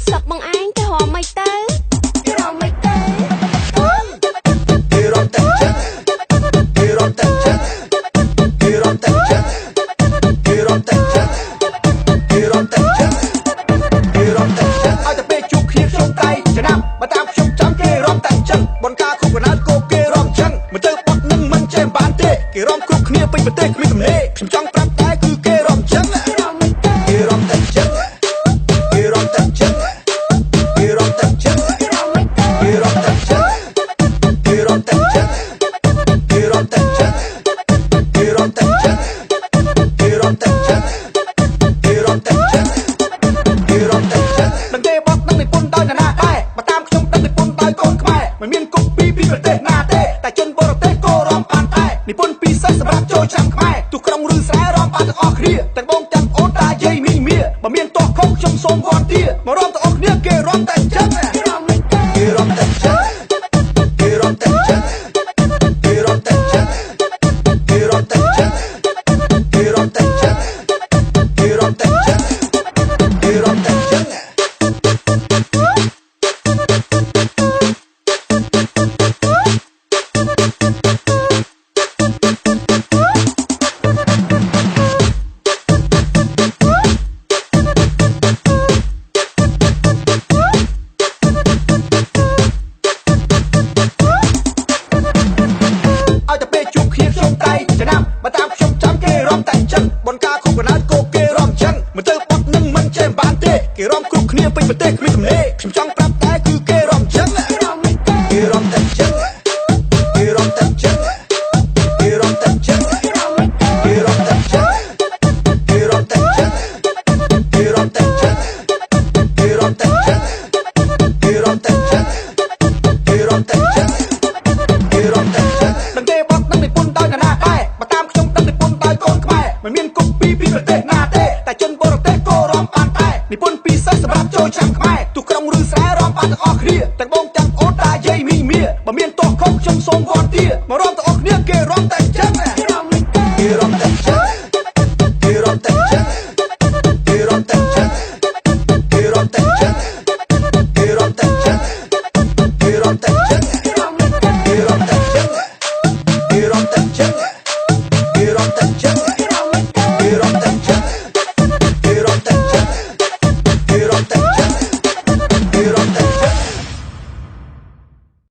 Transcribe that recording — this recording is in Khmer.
ស្រុកបងឯងគេរំមិនទៅគេរំមិនទៅ គេរំតែចឹងគេរំតែចឹងគេរំតែចឹងគេរំតែចឹងគេរំតែចឹងគេរំតែចឹងឲ្យតែពេលជួបគ្នាខ្ញុំតែចំណាំបើតាមខ្ញុំចាំគេរំតែចឹងបនការគ្រប់កណ្ដាលគោគេរំចឹងមិនទៅបាត់នឹងមិនចេះបានទេគេរំគ្រប់គ្នាពេញប្រទេសគ្មានទំនេរខ្ញុំចង់ប្រាប់តែគឺគេរំចឹង គេរំមិនទៅ គេរំតែចឹងគេរំតែចឹងគេរំតែចឹង គេរំមិនទៅ គេរំតែចឹងគេរំតែចឹងគេរំតែចឹងគេរំតែចឹងគេរំតែចឹងគេរំតែចឹងគេរំតែចឹងនឹងទេបត់នឹងនិពន្ធដោយនរណាដែរបើតាមខ្ញុំដឹងនិពន្ធដោយកូនខ្មែរមិនមានគុកពីពីប្រទេសណាទេតែជនបរទេសក៏រំបានដែរនិពន្ធពិសេសសម្រាប់ចូលឆ្នាំខ្មែរទោះក្រុងឬស្រែរំបានទាំងអស់គ្នាទាំងបងទាំងអូនតាយាយមីមៀបើមានតោះខុសខ្ញុំសូមវាន់ទាមករំទាំងអស់គ្នាគេរំតែចឹង គេរំមិនទៅ គេរំតែចឹងគេរំតែចឹងគេរំតែចឹងគេរំតែចឹងគេរំតែចឹងគេរំតែចឹងគេរំតែចឹង ឲ្យតែពេលជួបគ្នាខ្ញុំតែចំណាំបើតាមខ្ញុំចាំគេរំតែចឹងបនការគ្រប់កណ្ដាលគោគេរំចឹងមិនទៅបាត់នឹងមិនចេះបានទេគេរំគ្រប់គ្នាពេញប្រទេសគ្មានទំនេរខ្ញុំចង់ប្រាប់តែគឺគេ